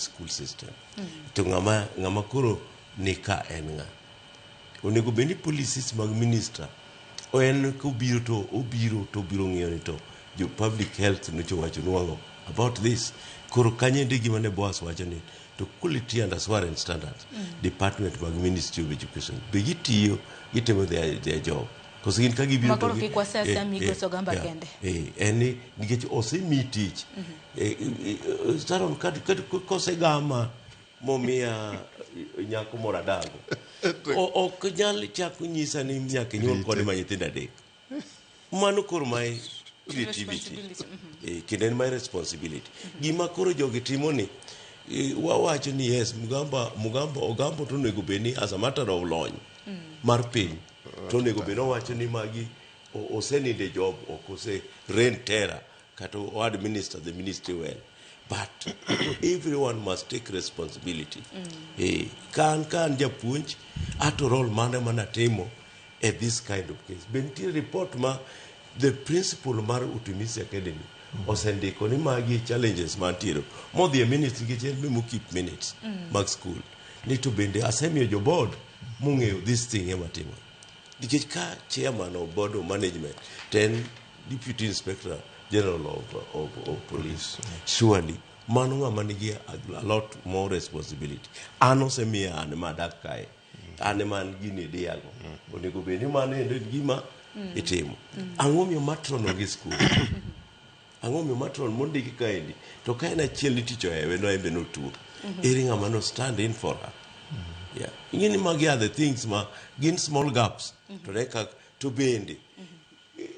School system to ng'ama koro ni ka en ng'a onego bed ni policies mag minister en kobiro to obiro to obiro ng'iyo ni to jo public health nyocha owacho nwang'o about this. Koro kanyo ende gima ne Boas wacho ni to quality and assurance standards department mag Ministry of Education be gitiyo, gitimo their job koso gin ka gibiro Ma to koro kik wase asea Migosi Ogamba kende. En ni nikech osemi tich. Sharon, kosegama momiya nyako moro adago, ok nyal chako nyisa ni nyaka inyuol kode ma nyithindo adek. Mano koro my creativity. Responsibility. Kendo en my responsibility. Gima koro jogi timo ni wawacho ni yes, Mugamba Ogambo to onego bed ni as a matter of lony mar piny to onego bed ni owacho ni magi oseninde job ok ose reign terror kata o administer the ministry well, but everyone must take responsibility. Ka an japuonj ato role mane manatimo e this kind of case? Be nitie report ma the principal mar Utumishi Academy osendiko ni magi challenges mantiere modhi e ministry, nikech en be mokeep minutes mag school ni to bende asemiyo jo board mong'eyo this thing ema timo, nikech ka chairman of board of management to en deputy inspector general of police, surely mano ng'ama nigi a lot more responsibility. An osemiya an madak kae, an ema an gini diago onego bed ni mano endo en gima itimo. Ang'o miyo matron onge school? Ang'o miyo matron mondiki kaendi to ka en achiel ni tich ohewe no, en be notuo, ere ng'ama no stand in for her? Yeah. Ing'e ni magi are the things ma gin small gaps to ne kak to bende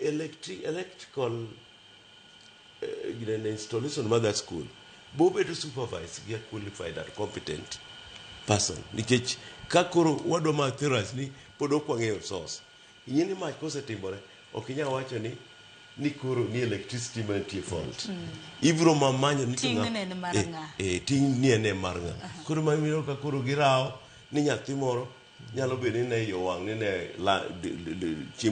electrical ginene installation mar that school bobedo supervised gi a qualified and competent person, nikech ka koro wadwa ma theorize ni pod ok wang'eyo source. Ing'e ni mach kosetimore ok inyal wacho ni koro ni electricity mantie fault. Ibiro ma manyo ni to Ting'ne en mar ng'a? Ting' ni en e mar ng'a? Koro ma iyudo ka koro girawo ni nyathi moro nyalo bedo ni ne iye owang' ni ne chiemo.